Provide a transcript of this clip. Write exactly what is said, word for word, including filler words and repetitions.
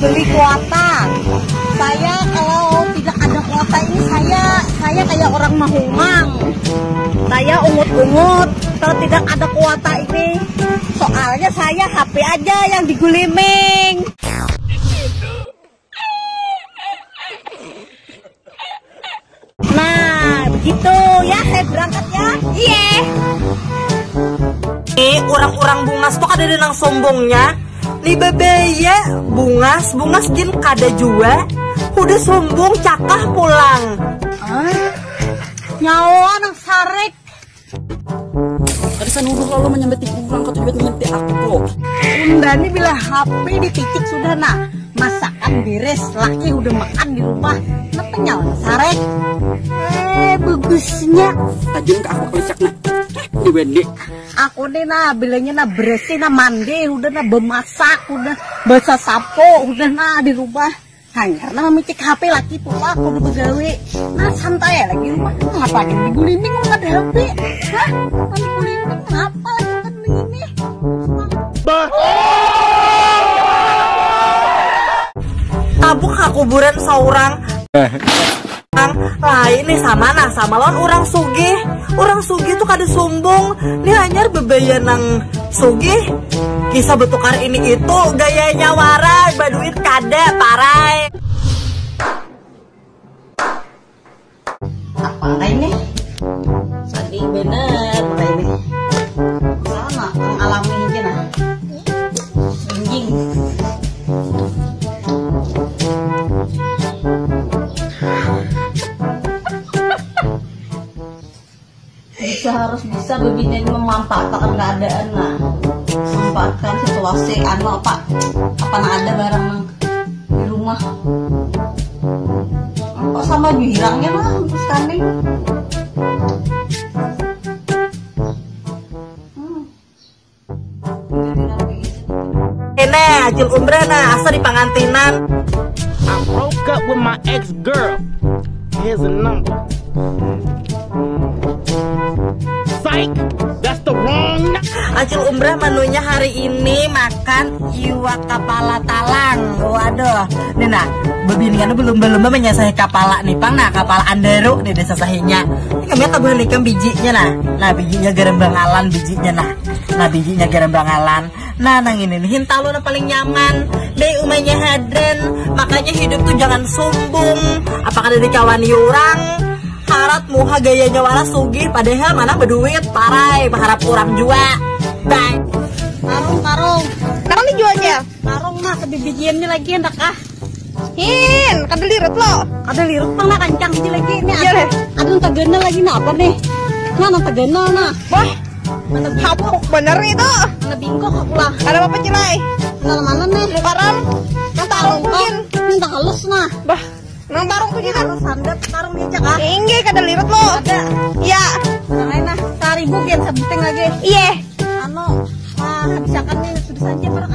Beli kuota. Saya kalau tidak ada kuota ini, saya saya kayak orang mahumang. Saya ungut-ungut kalau tidak ada kuota ini. Soalnya saya H P aja yang diguliming. Nah, begitu ya, saya berangkat ya. Iya. Nih, orang-orang bungas tuh kada ada nang sombongnya. Nih, bebeye bungas, bungas gin kada jua. Udah sombong, cakah pulang. Hah? Nyawa nang sarik. Kada sanuduh lalu menyambat orang kau terlibat menyambat aku. Unda ni bila H P dicicik sudah nah. Masakan beres, laki udah makan di rumah. Kenapa nyawa sarek? Eh, bagusnya. Tajam ke aku kelicak nah. Di Wendy. Aku ni nah, bilanya nah bersih nah, mandi udah nah, bemasak udah, basasapo udah nah di rumah. Hanyar nah mamicik H P laki pula kudu begawe. Nah santai lagi rumah. Ngapa ada di guliming mun ada H P? Hah? Ada guliming ngapa lagi kan ini? Tabuk ha kuburan saurang. Ang lain nih sama nah sama lawan orang sugih. Orang sugih tuh kada sumbung. Nih hanyar bebaya nang sugih. Kisah betukar ini itu gayanya wara baduit kada parai. Apa ini? Sedih bener apa ini? Sama mengalami aja nah. Anjing. Bisa harus bisa begini memanfaatkan keadaan nah, memanfaatkan situasi anu apa apa nah ada barang nang di rumah. Kok sama jua hilangnya mah, terus kanding. Ini acil umrah nah, asa di pangantinan. I broke up with my ex girl. Here's a number. Psych, that's the wrong number. Acil umrah menunya hari ini makan iwak kapala talang. Waduh, nih nah, bebinian belum belum menyasahi kapala nih pang nah, kapala andaru nih disasahinya. Ini kami tabuhan ikam bijinya nah, nah bijinya garam bangalan bijinya nah, nah bijinya garam bangalan. Nah nang ini nih hintalu nang paling nyaman. Deh umanya hadren, makanya hidup tuh jangan sumbung. Apa kada dikawani orang? Harat muha gayanya wara sugih padahal mana beduit parai berharap orang jua. Bye. Karung karung. Karung dijualnya. Karung mah kebibijiannya lagi hendak ah. Hin, kada lirut lo. Kada lirut pang nah kancang sih lagi ini. Iya ada, deh. Ada nang taganal lagi nah apa nih? Nah nang taganal nah. Wah, hapuk bener itu. Mana bingkok aku lah. Ada apa cilai? Mana mana nih? Karam. Nang tarung mungkin. Ini tak halus nah. Bah, nang tarung tuh kita. Halus sandat, tarung diajak ah. Tinggi kada lirut lo. Ada. Iya. Nah, nah, seribu gen sebuting lagi. Iya. Anu, nah, misalkan nih sudah saja orang